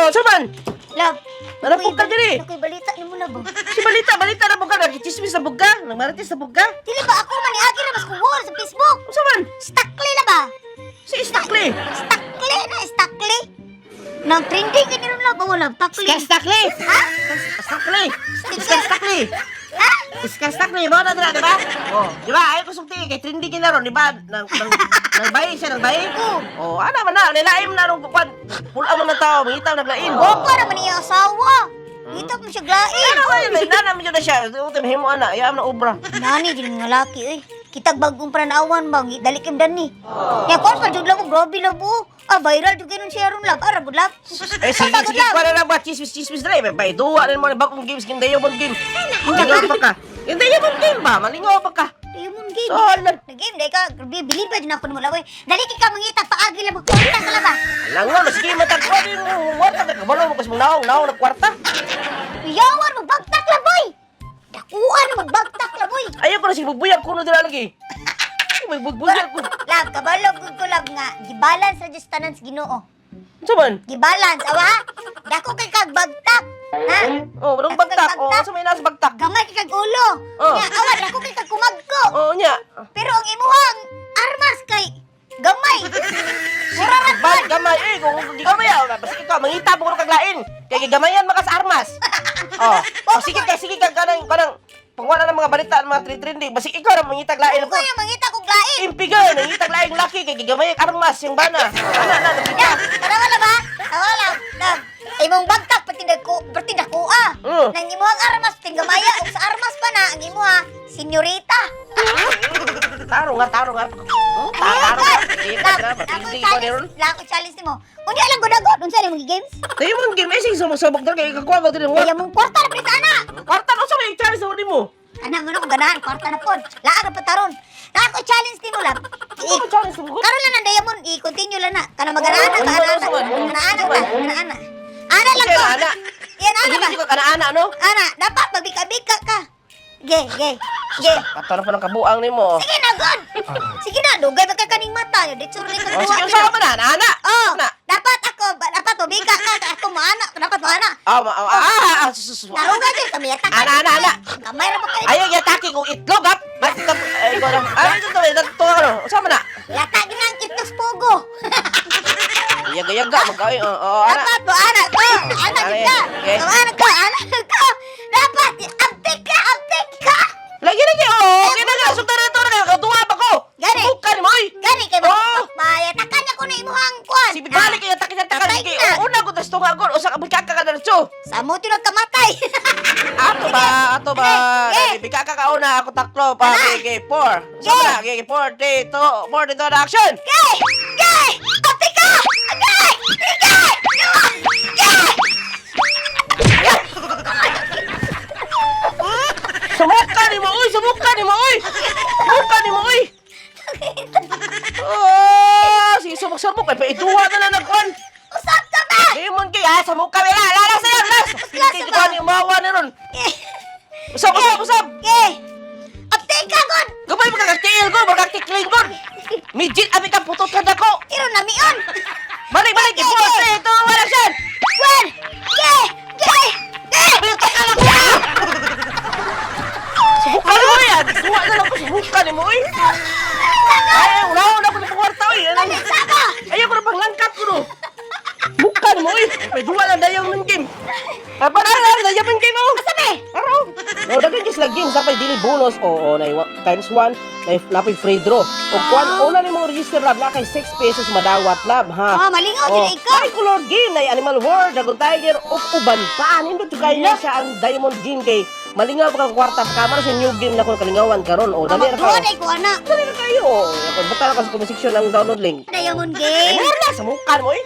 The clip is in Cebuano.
Oh, saman. Love. Narapog ka diri. Nakoy balita nimo na ba? Si balita, balita na ka, nagchismis na ka, nagmarites na ka. Dili ba ako man niagi ra mas kuwor sa Facebook? Unsa man? Stakli na ba? Si Stakli. Stakli na, stakli. Nang trending ka ron love, wala takli. Stakli. Ha? Stakli. Stakli. Ha? Iska Stakli, mo na dira, di ba? Oh, di ba? Ayaw ko sulti kay trending na ron, di ba? Nang nang nang bayi siya, nang bayi. Oo. Oh, ana man na, nilaim na ron kuan. Pula man na tao, mangita naglain. Boka naman niya asawa. Ngita mo siya glain. Ano ba yun? Nana mo na siya. Utim himo ana, iyam na obra. Nani jud nga laki oy. Kitag bagong pananawan ba dali kim dani. Ya kon pa jud lang grabe lang po. Ah, viral jud kinon siya ron love. Ara good love. Eh, sige, sige, kuha na lang ba? Chismis, chismis na eh. Bay, duwa na mo na bagong games, kindayo mo game. Malingaw pa ka. Kindayo mo game ba? Malingaw pa ka. Diamond game. So, alam. Nag-game dai ka. Grabe bilib pa jud ako nimo laway. Dali kay ka mangita paagi lang magkwarta ka lang ba. Langaw, na sige, matagwa din mo. Kwarta ka, kabalo mo kasi mong naong, naong na kwarta. Yawan magbagtak lang boy. Dakuan na magbagtak lang boy. Ayaw ko na sige, bugbuyag ko na dila lagi. May bugbuyag ko. Love, kabalo gud ko love nga. Gibalance ra jud sa tanan sa Ginoo. Ano man? Gibalance awa. Dako kay kag bagtak. Ha? Oh, walang bagtak. Oh, sa may nasa bagtak. Gamay kay kag ulo. Oh. Nya awa dako kay kag kumagko. Oh, nya. Pero ang imuhang armas kay gamay. Mura ra Bal, gamay. Eh, kung gigamay, ah, basta ikaw, mangita mo ko kaglain. Kay gigamayan maka sa armas. Oh, oh sige ka, sige ka, kanang, kanang, pangwala ng mga balita, ng mga trending, basta ikaw na mangita lain Ko yung mangita kog lain. Impiga, nangita laing laki, kay gigamay ang armas, yung bana. Ana, ana, Ya, tanawa na ba? Tanawa lang. Love. Imong bagtak pati nagko pati nakuha. Nang imuhang armas pati gamaya ug sa armas pa na ang imuha senyorita. Taro nga, taro nga. Oh, taro nga. Kita na, Love, ako matindi ko ni ron. challenge, lako challenge nimo. Unya lang gud unsa ni mga games? Tayo mong game, eh, sige, sumusubok na kay kakuha ko din. Kaya mong kwarta na pala ana. Kwarta na, sa may challenge sa mo. Ana mo na kung ganahan, kwarta na pod. Laag na pataron. Nako challenge nimo lang. Ano challenge mo? Karon lang ang diamond, i-continue lang na. Kana maganaan Oh, ka, ano, ana ano, ano, ana. Ana ana ta, ana ana. Ana lang Sige, ko. ana. Yan ana ba? Hindi ko kana-ana, no? Ana, dapat magbika-bika ka. Ge, ge, ge. Kato na pa ng kabuang nimo. Sige na, god. Sige na, dugay ba ka kaning mata? Dito rin ka Oh, sige, usaha mo na, ana. Oh, Ana. dapat ako, dapat mabika ka, ako maana, dapat maana. Ah, ma- ah, ah, ah, ah, sus, sus, sus. Tarungan dyan, kami atak. Ana, ana, ana. Kamay ra ba kayo? Ayaw yataki kong itlog, ha? Bakit ka, ay, ikaw na. Ay, ito, ito, ito, ito, ano? Usaha mo na. Lata ginang itlog pogo. Yaga-yaga, magkawin. Oh, oh, ana. Dapat mo, ana ko. Ana Ana jud yan. ka. Okay. Ana ka, ana ka. Dapat, abtik ka, abtik ka. Lagi, lagi, oh, okay na nga. Sultan na ito, na kayo. Kaduha pa ko. Gani. Subukan mo, oy. Gani kay mo. Oh. Mayatakan ako na imuhang kuan. Si balik kayo, takin na takan. Patay Sige, na. una ko, tas tunga ko. Usa ka, bigka ka na rin, Sa mo kamatay. Ato ba, ato ba. Okay. Bigka ka kauna, ako taklo. Pa, Ana. okay, four. Sama na, okay, four, three, two, four, three, two, action! Gay! Gay! Abtik ka! Gay! Gay! Gay! Sumuka ni mo, uy! Sumuka ni mo, uy! Sumuka ni mo, uy! Oh, sige, sumok-sumok. Ay, paituwa na lang nagkuhan. Usap ka ba? Demon kay, ah, sumuka. La, la, la, sa'yo, las! Usap Hindi ba? ko ni umawa na ron. Gay! Usap, usap, usap! Gay! Abtik ka god! Gabay, magkakatiil ko, magkaktikling ko. Midget, abi ka, putot ka na ko. Pero namion! Balik, balik, Okay, four, okay. three, two, one, action! One! Gay! Gay! Gay! Bilta ka lang ko! Subukan mo yan! Duwa na lang ko, subukan mo, uy! Ay, wala ko na ako ng kwarta, uy! Ano? Saka! Ayaw ko na panglangkat ko, no! Bukan mo, uy! May duwa lang dayang ng game! Apa na lang, dayang ng game, oh! Asa be? Araw! No, daghan gyud sila game sa pay dili bonus. Oo, na times 1, na napay free draw. O kwan una nimo register lab na kay 6 pesos madawat lab ha. Ah, malingaw jud Oh, ikaw. May color game na Animal World, Dragon Tiger ug uban pa. Nindot jud kayo na siya ang Diamond Game kay malingaw pa kang kwarta sa kamera sa new game na kung kalingawan karon. O dali ra Duwa ka. na ko ana. Dali ra kayo. Basta ra ka sa comment section ang download link. Diamond Ay, game. meron na sa mukha mo eh.